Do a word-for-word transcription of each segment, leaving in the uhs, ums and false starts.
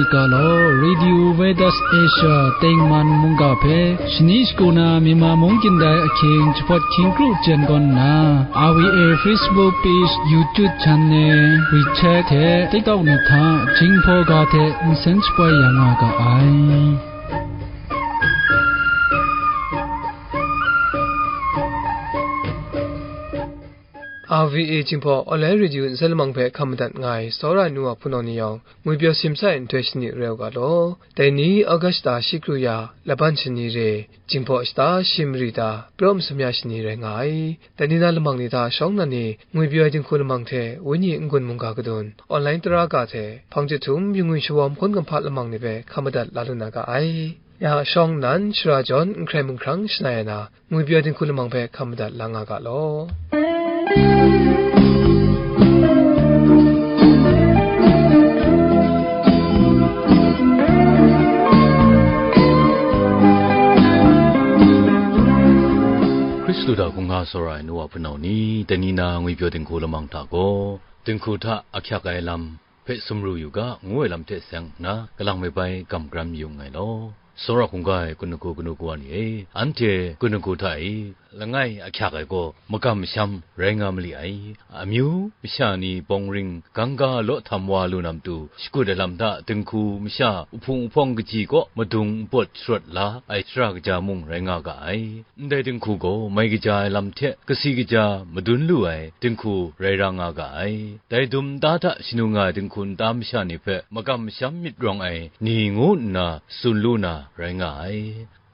Ga law, Radio Veritas Asia tengman mungga hpe shani shagu na Myanmar mung kyin dai ahkying jahpawt hkying kru jen gawn nna, R V A Facebook page, YouTube channel, WeChat hte TikTok ni hta Jinghpaw ga hte nsen shapoi ya nga ga ai. R V A Jinghpaw Online Radio nsen lamang hpe hkam madat nga ai, tsawra ai nu wa hpunau ni yawng, ngwipyaw simsa ai nhtoi shani rai u ga law. Dai ni August shata shi kru ya, laban shani re, Jinghpaw shata shi mari ta, pyaw masum ya shani rai nga ai. Dai ni na lamang ni hta shawng nnan ni, ngwipyaw ai dinghku lamang hte, wenyi n-gun mungga kadun, online tara ga hte, hpang jahtum, yungwi shawawm hkawn kumhpa lamang ni hpe hkam madat la lu na ga ai. Ya shawng nnan, shara jawn, n hkrai munghkrang shangai ai na, ngwipyaw dinghku lamang hpe hkam madat la nga ga law. Hkristu hta hkungga tsawra ai nu wa hpunau ni, dai ni na ngwipyaw dinghku lamang hta gaw, dinghku hta ahkyak ai lam hpe sumru yu ga, ngu ai lam hte seng nna, kalang me bai gam garam yu nngai law. Tsawra hkungga ai kun-, kanu kanu kawa ni e, anhte kun-, kanu hta e, langai ahkyak ai gaw, magam masham rai nga mali ai. Amyu masha ni bawng ring gangga law htam wa lu na matu, shakut ai lam hta dinghku masha uhpung uhpawng kaji kaw madung npawt sharawt la ai shara kaja mung rai nga ga ai. Ndai dinghku gaw mai kaja ai lam hte kasi kaja madun lu ai dinghku rai ra nga ga ai. Dai dum nta hta shanu nga ai dinghku nta masha ni hpe magam masham myit rawng ai ni ngu nna tsun lu na rai nga ai.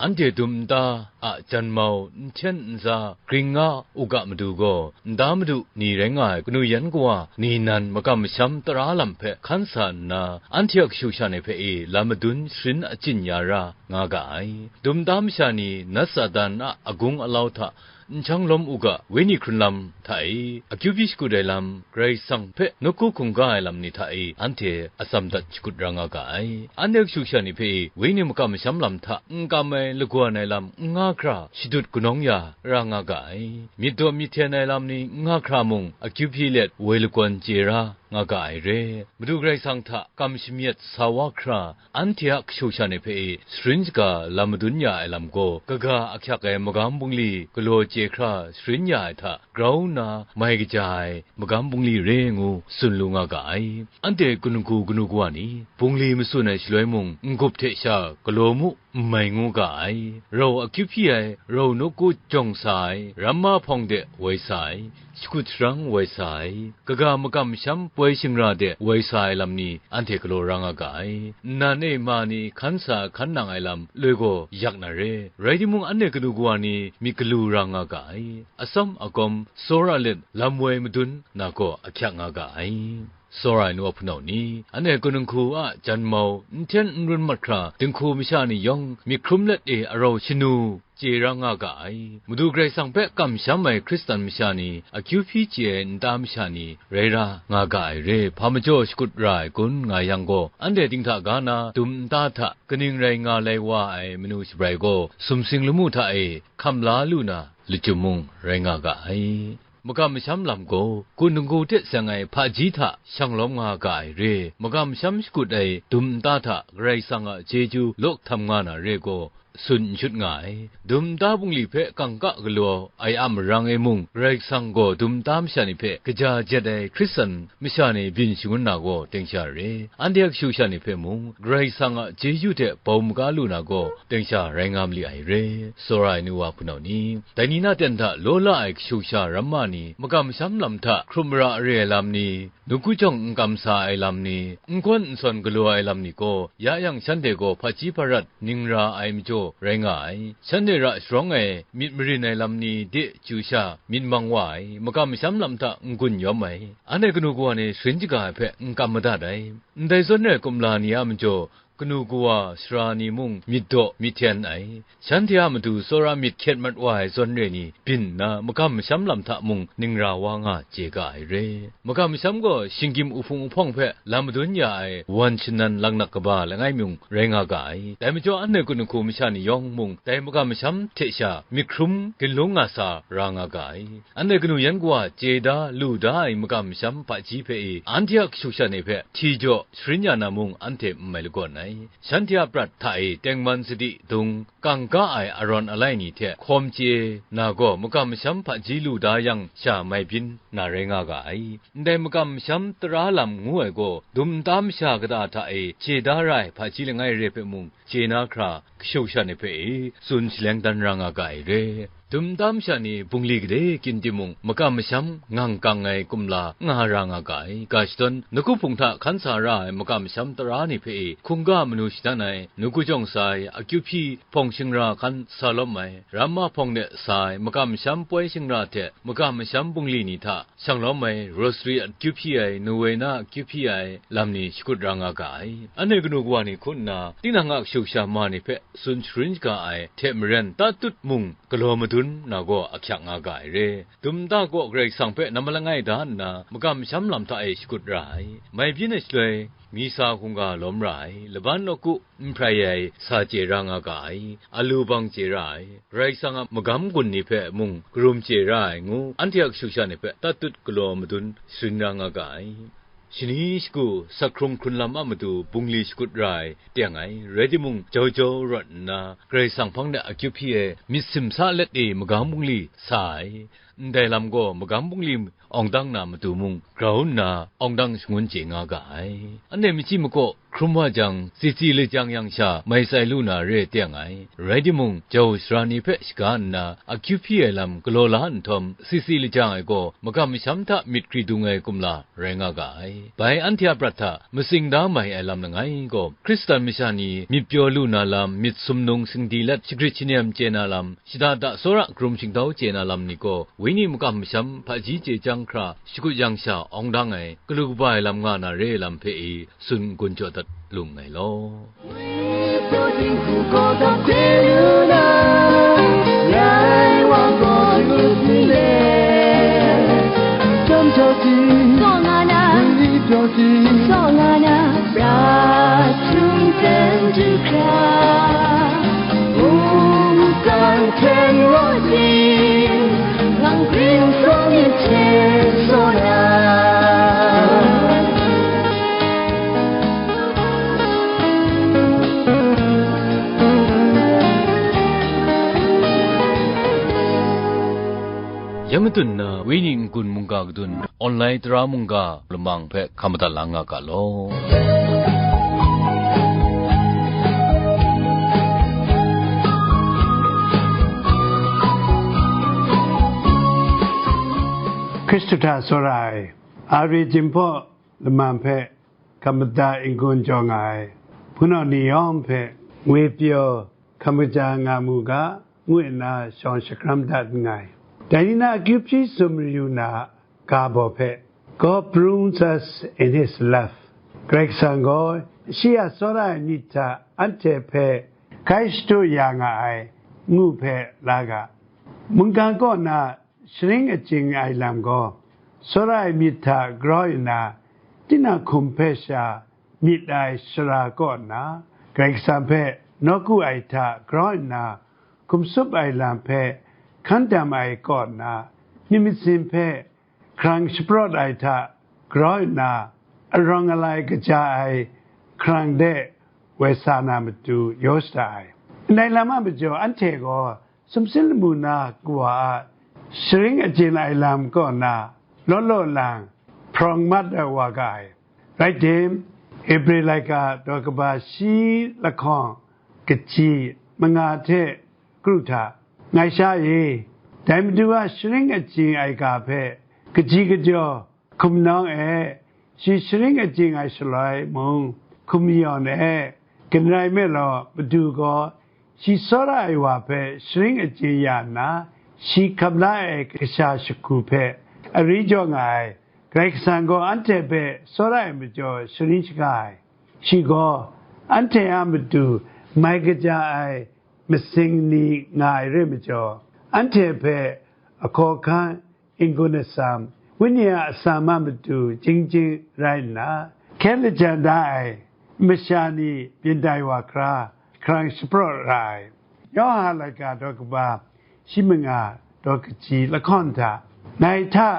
Anhte dum nta a janmau, nhten nza, gring nga u ga madu gaw, nta madu ni rai nga ai kanu yan kawa ni nan magam masham tara lam hpe hkan sa nna, anhte a kashu sha ni hpe e lam madun sharin achyin ya ra nga ga ai. Dum nta masha ni nat Satan a agung alau hta n hkyang lawm u ga, wenyi hkrun lam hta e akyu hpyi shakut ai lam, Karai Kasang hpe nawku hkungga ai lam ni hta e anhte atsam dat shakut ra nga ga ai. Anhte kashu sha ni hpe e wenyi magam masham lam hta n kam ai, lagawn ai lam n nga hkra shadut kanawng ya ra nga ga ai. Myit daw myit hten ai lam ni n nga hkra mung akyu hpyi let woi lagawn chye ra nga ga ai re. Madu Karai Kasang hta kam shamyet sa wa hkra, anhte a kashu sha ni hpe e sharin shaga lam madun ya ai lam gaw, kaga ahkyak ai magam bungli galaw chye hkra sharin ya ai hta grau nna mai kaja ai magam bungli re ngu tsun lu nga ga ai. Anhte kanu kanu kawa ni, bungli matsun ai shaloi mung, n-gup hte sha galaw mu, n mai ngu ga ai. Rau akyu hpyi ai, rau nawku jawng sa ai, ramma hpawng de woi sa ai, shakut sharang woi sa ai, kaga magam masham poi shingra de woi sa ai lam ni anhte galaw ra nga ga ai. Nnan e ma ni hkan sa hkan nang ai lam loi gaw yak na re. Rai timung, anhte kanu kawa ni myit galu ra nga ga ai. Atsam agawm tsawra let lam woi madun na gaw ahkyak nga ga ai. Tsawra ai nu a hpunau ni, anhte kanu hku a janmau, nhten n run mat hkra, dinghku masha ni yawng myit hkrum let e arau shanu chye ra nga ga ai. Madu Karai Kasang hpe kamsham ai Hkristan masha ni, akyu hpyi chye ai nta masha ni rai ra nga ga ai re, hpa majaw shakut ra ai kun nga yang gaw, anhte dinghta ga na dum nta hta kaning rai nga lai wa ai manu shabrai gaw, sumsing lamu hta e hkam la lu na lachyum mung rai nga ga ai. Magam masham lam gaw, kun dinggu hte seng ai hpaji hta shang lawm nga ga ai re, magam masham shakut ai dum nta hta Karai Kasang a chyeju law htam nga na re gaw, tsun n shut nga ai. Dum nta bungli hpe kangka galaw ai a marang e mung, Karai Kasang gaw dum nta masha ni hpe kaja jet ai Hkristan masha ni byin shangun na gaw, teng sha re. Anhte a kashu sha ni hpe mung, Karai Kasang a chyeju hte bau maga lu na gaw, teng sha rai nga mali ai re, tsawra ai nu wa hpunau ni. Dai ni na ten hta law la ai kashu sha ramma ni, magam masham lam hta hkrum ra re ai lam ni, nawku jawng n kam sa ai lam ni, n gawn n sawn galaw ai lam ni gaw, ya yang shanhte gaw hpaji hparat ning ra ai majaw rai nga ai. Shanhte ra sharawng ai myit marin ai lam ni de chyu sha myit mang wa ai, magam masham lam hta n-gun yawm ai, anhte kanu kawa ni sharin shaga ai hpe n kam madat ai, ndai zawn re kumla ni a majaw kanu kawa sara ni mung myit daw myit hten ai, shanhte a matu tsawra myit hkyet mat wa ai zawn re ni byin nna, magam masham lam hta mung ningra wa nga chye ga ai re. Magam masham gaw shinggyim uhpung uhpawng hpe lam madun ya ai wan shanan laknak kaba langai mung rai nga ga ai. Dai majaw, anhte kanu hku masha ni yawng mung dai magam masham hte sha myit hkrum ginlung nga sa ra nga ga ai. Anhte kanu yan kawa chye da, lu da ai magam masham hpaji hpe e, anhte a kashu kasha ni hpe hti jaw sharin ya na mung anhte n mai lagawn ai. Shanhte a prat hta e tengman sadi dung kangga ai arawn alai ni hte hkawm chye na gaw, magam masham hpaji lu da yang sha mai byin na rai nga ga ai. Ndai magam masham tara lam ngu ai gaw, dum nta masha kata hta e chye da ra ai hpaji langai re hpe mung, chye na hkra kashu kasha ni hpe e tsun shaleng dan ra nga ga ai re. Dum nta masha ni bungli gade kyin timung, magam masham ngang kang ai kumla nga ra nga ga ai. Ga shadawn, nawku hpung hta hkan sa ra ai magam masham tara ni hpe e hkungga manu shadan ai, nawku jawng sa ai, akyu hpyi hpawng shingra hkan sa lawm ai, ramma hpawng de sa ai, magam masham poi shingra hte magam masham bungli ni hta shang lawm ai, rosary akyu hpyi ai, novena akyu hpyi ai lam ni shakut ra nga ga ai. Anhte kanu kawa ni hku nna, tinang a kashu kasha ma ni hpe tsun sharin shaga ai hte maren, tatut mung galaw madun na gaw ahkyak nga ga ai re. Dum nta kaw Karai Kasang hpe nambat langai da nna, magam masham lam hta e shakut ra ai. Mai byin ai shaloi, misa hkungga lawm ra ai, laban nawku n hprai ai sa chye ra nga ga ai, alu bang chye ra ai, Karai Kasang a magam gun ni hpe mung karum chye ra ai ngu, anhte a kashu kasha ni hpe tatut galaw madun sharin ra nga ga ai. Shani shagu, sak hkrung hkrun lam a matu bungli shakut ra ai teng ai, rai timung, jau jau rawt nna, Karai Kasang hpang de akyu hpyi ai myit simsa let e magam bungli sa ai. Ndai lam gaw magam bungli awng dang na matu mung grau nna awng dang shangun chye nga ga ai. Anhte machyi makaw hkrum wa jang, sisi lajang yang sha mai tsai lu na re teng ai. Rai timung, jau sara ni hpe shaga nna akyu hpyi ai lam galaw la nhtawm, sisi lajang ai gaw magam masham hta myit hkridung ai kumla rai nga ga ai. Bai anhte a prat hta matsing da mai ai lam langai gaw, Hkristan masha ni myit pyaw lu na lam, myit sumnung singdi let shagrit shanem chye na lam, shada da tsawra karum shingtau chye na lam ni gaw, Wenyi magam masham hpaji chye chyang hkra shakut yang sha awng dang ai, galu kaba ai lam nga na re lam hpe e tsun n-gun jaw dat lu nngai law. Yang matun na, Wenyi n-gun mungga kadun, online tara mungga lamang hpe hkam madat la nga ga law. Hkristu hta tsawra ai, Ari Jinghpaw lamang hpe hkam madat n-gun jaw nga ai, hpunau ni yawng hpe ngwi pyaw hkam kaja nga mu ga, ngu nna shawng shakram dat nngai. Dai ni na akyu hpyi sum mayu na ga baw hpe, "God prunes us in his love." Karai Kasang gaw shi a tsawra ai myit hta anhte hpe hkai shadu ya nga ai, ngu hpe la ga. Mungkan kaw na sharin achyin ai lam gaw, tsawra ai myit hta grau nna, tinang hkum hpe sha myit ai sara kaw nna, Karai Kasang hpe nawku ai hta grau nna, hkum tsup ai lam hpe hkan dam ai kaw nna, myit masin hpe hkrang shaprawt ai hta grau nna, arawng alai kaja ai hkrang de woi sa na matu yaw shada ai. Ndai lam a majaw, anhte gaw sumsing lamu na kawa a sharin achyin ai lam kaw na law law lang hprawng mat ai wa ga ai. Rai tim, Ebre laika daw kaba shi lahkawng kaji manga hte kru hta, ngai sha e, dai Madu a sharin achyin ai ga hpe kaji kajaw hkum nawng e, shi sharin achyin ai shaloi mung hkum yawn e, kaning rai nme law, Madu gaw shi tsawra ai wa hpe sharin achyin ya nna, shi hkap la ai kasha shagu hpe ari jaw nga ai. Karai Kasang gaw anhte hpe tsawra ai majaw sharin shaga ai. Shi gaw anhte a matu mai kaja ai masing ni nga ai re majaw, anhte hpe ahkawhkan n-gun atsam, wenyi a atsam a matu jing jing rai nna, hkyen lajang da ai masha ni byin tai wa hkra, hkrang shapraw ra ai. Yawhan laika daw kaba shi manga daw kaji lahkawn hta, ngai hta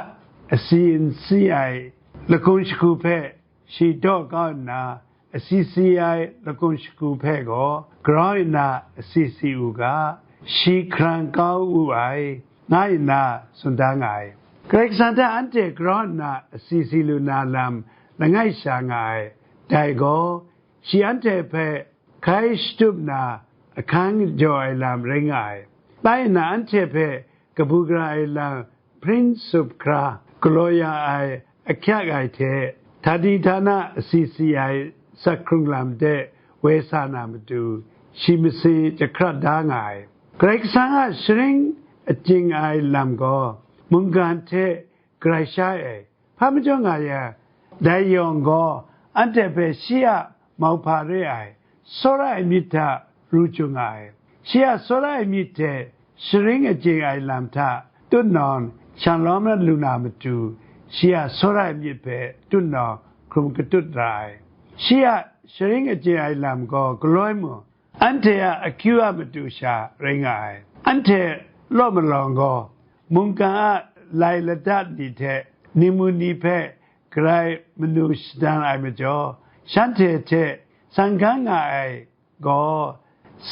asi n si ai lakung shagu hpe shi daw kau nna, asi si ai lakung shagu hpe gaw grau nna asi si u ga, shi hkrang kau wu ai, nga nna tsun da nga ai. Karai Kasang hta anhte grau nna asi si lu na lam langai sha nga ai, dai gaw, shi anhte hpe hkai shatup na ahkang jaw ai lam rai nga ai. Bai nna anhte hpe kabu gara ai lam hpring sup hkra galaw ya ai ahkyak ai hte, htani htana asi si ai sak hkrung lam de woi sa na matu, shi masing jahkrat da nga ai. Karai Kasang a sharin achyin ai lam gaw mungkan hte garai shai ai. Hpa majaw nga yang, dai yawng gaw anhte hpe shi a mauhpa re ai, tsawra ai myit hta ru chyung nga ai. Shi a tsawra ai myit hte sharin achyin ai lam hta tutnawng shang lawm lu na matu, shi a tsawra ai myit hpe tutnawng hkrum katut ra ai. Shi a sharin achyin ai lam gaw galoi mung, anhte a akyu a matu sha rai nga ai. Anhte law malawng gaw, mungkan a lai ladat ni hte ningmu ni hpe garai manu shadan ai majaw, shanhte hte sanggang nga ai gaw,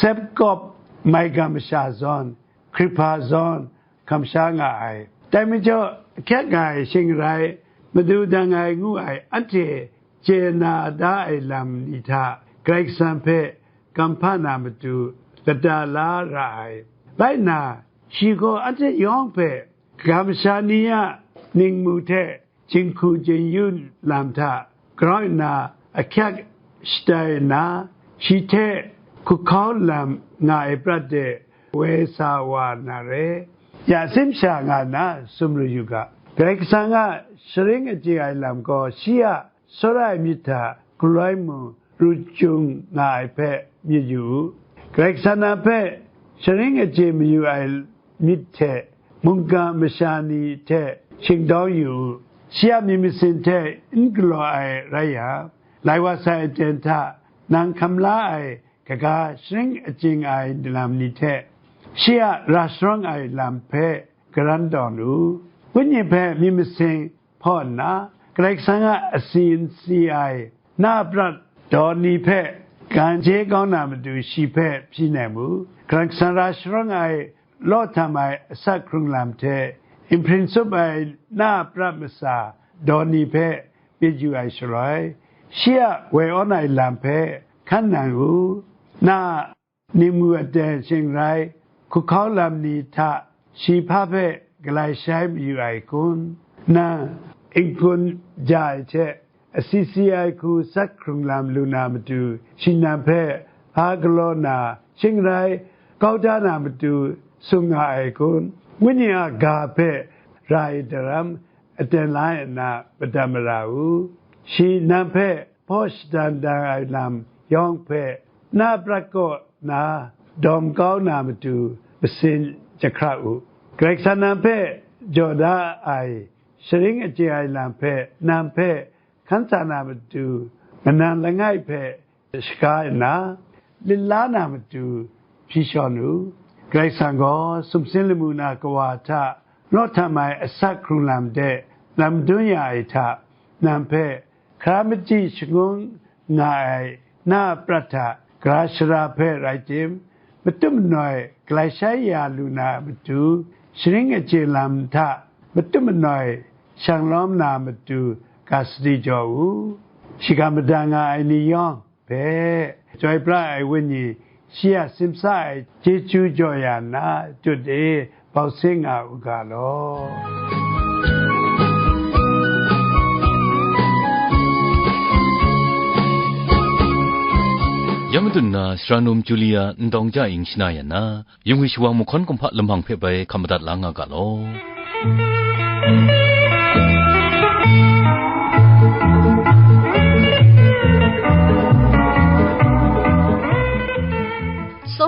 Sepkawp maigan masha zawn, Hkrihpa zawn, kamsham nga ai. Dai majaw, ahkyak nga ai shing rai, madu dang ai ngu ai, anhte chye na da ai lam ni hta Karai Kasang hpe kam hpa na matu lata la ra ai. Bai nna, shi gaw anhte yawng hpe kamsham ni a ningmu hte jinghku jin-yu lam hta grau nna ahkyak shatai nna, shi hte hkuhkau lam nga ai prat de woi sa wa na re, ya simsha nga nna sumru yu ga. Karai Kasang a sharin achyin ai lam gaw shi a tsawra ai myit hta galoi mung ru chyung nga ai hpe myit yu u. Karai Kasang na hpe sharin achyin mayu ai myit hte mungkan masha ni hte shingdawng yu u. Shi a myit masin hte n galaw ai rai yang, lai wa sai aten hta nang hkam la ai kaga sharin achyin ai lam ni hte shi a ra sharawng ai lam hpe karan tawn u. Wenyi hpe myit masin hpaw nna, Karai Kasang a asi n si ai na a prat daw ni hpe gan je kau na matu shi hpe hpyi nem u. Karai Kasang ra sharawng ai law htam ai asak hkrung lam hte nhpring tsup ai na a prat masa daw ni hpe myit yu ai shaloi, shi a woi awn ai lam hpe hkan nang u. Na a ningmu aten shing rai, hkuhkau lam ni hta shi hpa hpe galai shai mayu ai kun? Nang n-gun ja ai hte, asi si ai hku sat hkrung lam lu na matu, shi nang hpe hpa galaw na, shing rai kau da na matu sung nga ai kun? Wenyi a ga hpe ra ai daram aten la nna madat mara u. Shi nang hpe hpaw shadan dan ai lam yawng hpe na prat kaw na dawm kau na matu masin jahkra u. Karai Kasang nang hpe jaw da ai sharin achyin ai lam hpe nang hpe hkan sa na matu, manang langai hpe shaga nna, lit la na matu hpyi shawn u. Karai Kasang gaw sumsing lamu na kawa hta law htam ai asak hkrung lam de lam dun ya ai hta, nang hpe hkra machyi shangun nga ai na a prat hta gara shara hpe rai tim, matut manoi galai shai ya lu na matu, sharin achyin lam hta matut manoi shang lawm na matu ga sadi jaw u. Shiga mada nga ai ni yawng hpe, Chyoi pra ai Wenyi, shi a simsa ai chyeju jaw ya nna, tut e bau sing nga u ga law. Ya madun na, Sara Num Julia Ndawng Ja Ing shana ya na, yung ai shawang mahkawn kumhpa lamhang hpe bai hkam madat la nga ga law.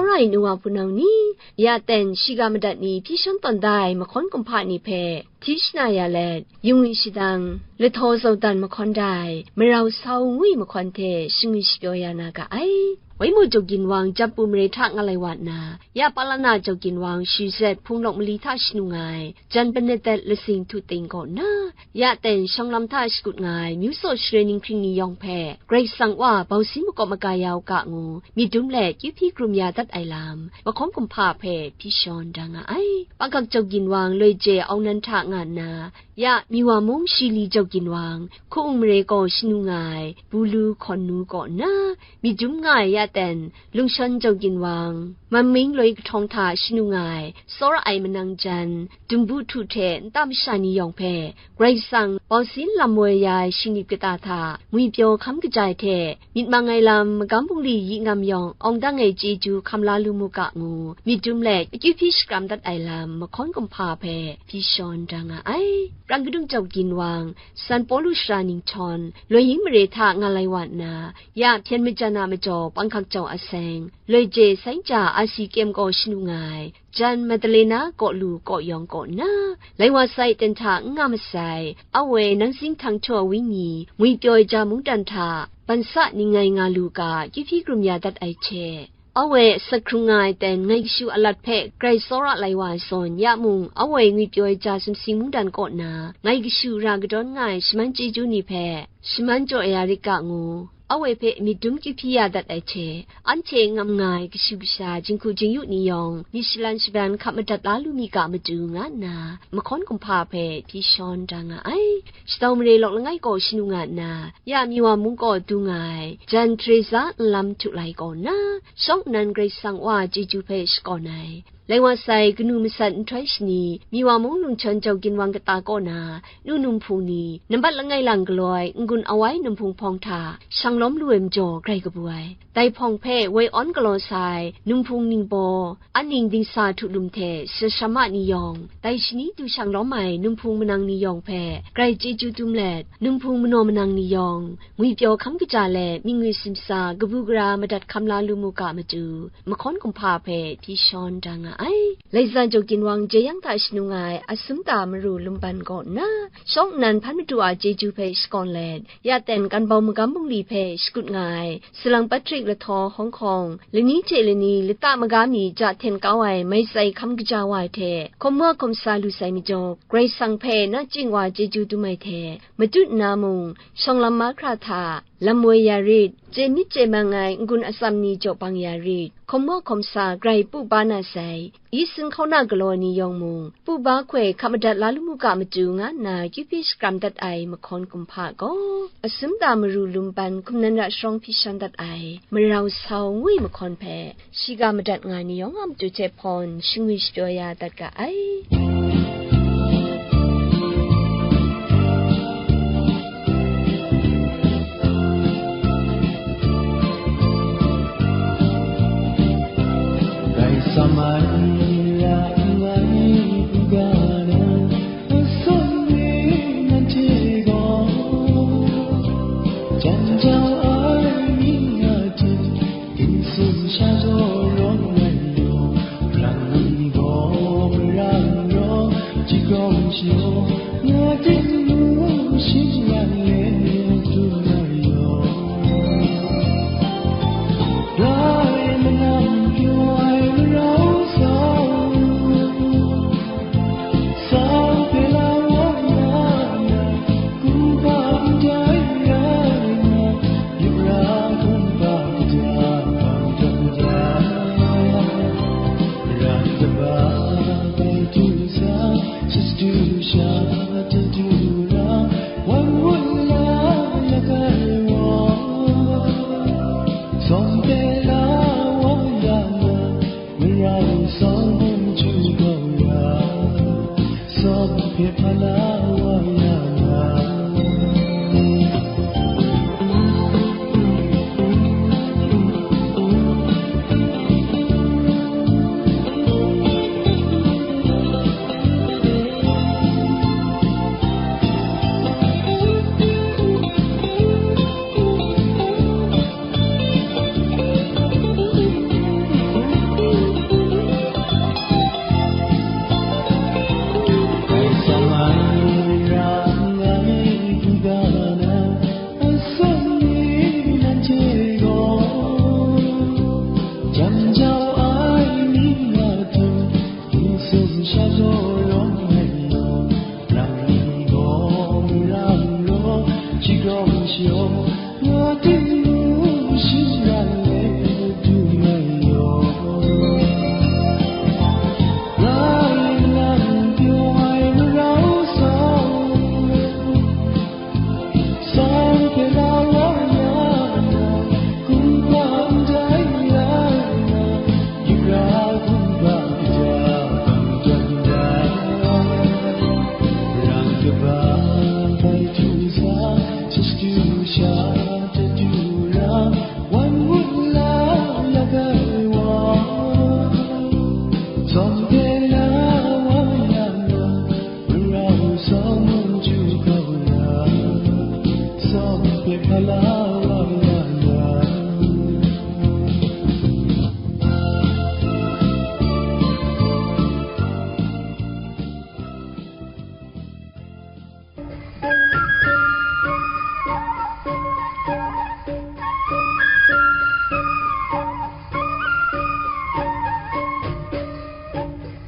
Rai nu wa hpunau ni, ya ten shiga madat ni hpyi shawn tawn da ai mahkawn kumhpa ni hpe hti shana ya let, yu ngwi shadang, lahtaw zawdan mahkawn da ai Marau Sau ngwi mahkawn hte shingwi shapyaw ya na ga ai. Waimu Jau Ginwang Jatpu mare hta nga lai wa nna, ya Palana Jau Ginwang Shizet Hpung Lawk Mali hta shanu nga ai Jan Bernadette Lasing Htu Ting kaw na, ya ten shawng lam hta shakut nga ai myu tsaw share ninghpring ni yawng hpe Karai Kasang Wa bausin makawp maga ya u ga ngu, myit dum let kyu hpyi krum ya dat ai lam, mahkawn kumhpa hpe hpyi shawn da nga ai. Panghkak Jau Ginwang Loi Je Aung Nan hta nga nna, ya Miwa mung Shili Jau Ginwang Hku-ung mare kaw shanu nga ai Bulu Hkawn Nu kaw nna, myit dum nga ai ya ten Lungshawn Jau Ginwang Manming Loi Kahtawng hta shanu nga ai Tsawra Ai Manang Jan Dumbu Htu hte nta masha ni yawng hpe Karai Kasang bausin lam woi ya ai shingnip kata hta ngwipyaw hkam kaja ai hte, myit mang ai lam magam bungli yi ngam yawng awng dang ai chyeju hkam la lu mu ga ngu, myit dum let akyu hpyi shakram dat ai lam mahkawn kumhpa hpe hpyi shawn da nga ai. Prang kadung Jau Ginwang, San Pawlu Sara Ninghtawn, Loi Ying mare hta nga lai wa nna, ya Hpyen Majan a majaw Panghkak Jau Aseng, Loi Je Saingja Asi Kyem kaw shanu nga ai Jan Madalena Kaw Lu Kaw Yawng kaw nna, lai wa sai ten hta n nga masai, a woi Nang Sing Htang Htaw Wini, Ngwipyaw Ai Ja Mungdan hta, Ban Sa Ning Ngai Nga Lu ga kyu hpyi krum ya dat ai hte, a woi asak hkrung nga ai ten Ngai Kashu a lat hpe grai tsawra lai wa ai zawn, ya mung a woi Ngwipyaw Ai Ja Sumsing Mungdan kaw nna, Ngai Kashu ra kadawn nga ai shaman chyeju ni hpe shaman jaw ya rit ga ngu, a woi hpe myit dum kyu hpyi ya dat ai hte, anhte ngam nga ai kashu kasha, jinghku jingyu ni yawng myit shalan shabran hkap madat la lu mi ga matu, nga nna mahkawn kumhpa hpe hpyi shawn da nga ai. Shadau mare lawk langai kaw shanu nga nna, ya Miwa mung kaw du nga ai Jan Teresa Nlam Htu Lai kaw nna, shawng nnan Karai Kasang Wa chyeju hpe shakawn ai, lai wa sai kanu masat nhtoi shani, Miwa mung Lungchawn Jau Ginwang kata kaw na, nu numhpung ni, nambat langai lang galaw ai n-gun awai numhpung hpawng hta shang lawm lu ai majaw grai kabu ai. Dai hpawng hpe woi awn galaw sa ai numhpung ningbaw, aning dingsa htu lum hte sashama ni yawng, dai shani du shang lawm ai numhpung manang ni yawng hpe grai chyeju dum let, numhpung manaw manang ni yawng, ngwipyaw hkam kaja let, myit ngwi simsa, kabu gara madat hkam la lu mu ga matu, mahkawn kumhpa hpe hpyi shawn da nga ai. Laiza Jau Ginwang Jeyang hta shanu nga ai Asumta Maru Lumban kaw nna, shawng nnan hpan madu a chyeju hpe shakawn let, ya ten Kanbau magam bungli hpe shakut nga ai Salang Patrick Lahtaw Hawng Hkawng, lani hte lani lata maga mi ja hten kau ai mai tsai hkam kaja wa ai hte, hkawm wa hkawm sa lu sai majaw, Karai Kasang hpe nachying wa chyeju dum ai hte, matut nna mung, shawng lam mahkra hta, lam woi ya rit, chye myit chye mang ai n-gun atsam ni jaw bang ya rit, hkawm wa hkawm sa grai pu ba na sai, Yi Sing hkauna galaw ni yawng mung, pu ba hkoi hkap madat la lu mu ga matu, nga nna kyu hpyi shakram dat ai mahkawn kumhpa gaw, Asumta Maru Lumban hkum nan ra sharawng hpyi shawn dat ai Marau Sau ngwi mahkawn hpe, shiga madat nga ni yawng a matu hte hpawn shingwi shapyaw ya dat ga ai. jau ai ni na tu, n sum sha jaw rawng ai law, rang ni gaw marang law, shagrawng shayaw, nga ting mu shing ran le du mai law. Rai lang pyaw ai marau sau, Sawng hpe la wa ya na, kumhpa ndai ya na, yu ra kumhpa kaja bang jawn da. Rang kaba bai htu sa, chashtu sha chadu ra, wan ngut la ya gai wa. Sawng hpe la wa ya na, Marau sawng mung ju kau la, sawng hpe hpa la wa ya la.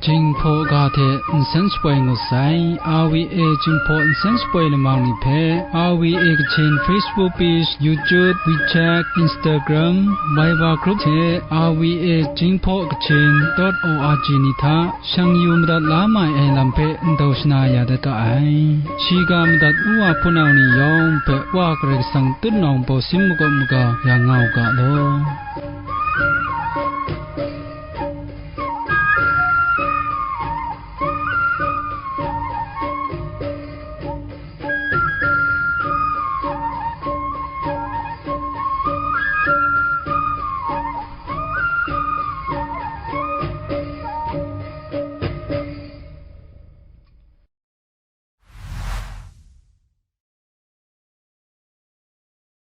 Jinghpaw ga hte nsen shapoi ngut sai. R V A Jinghpaw nsen shapoi lamang ni hpe R V A Kachin Facebook page, YouTube, WeChat, Instagram, Viber group hte R V A Jinghpaw Kachin dot O R G ni hta shang yu madat la mai ai lam hpe ndau shana ya dat ga ai. Shiga madat u wa hpunau ni yawng hpe Wa Karai Kasang tutnawng baw sim makawp maga ya nga u ga law.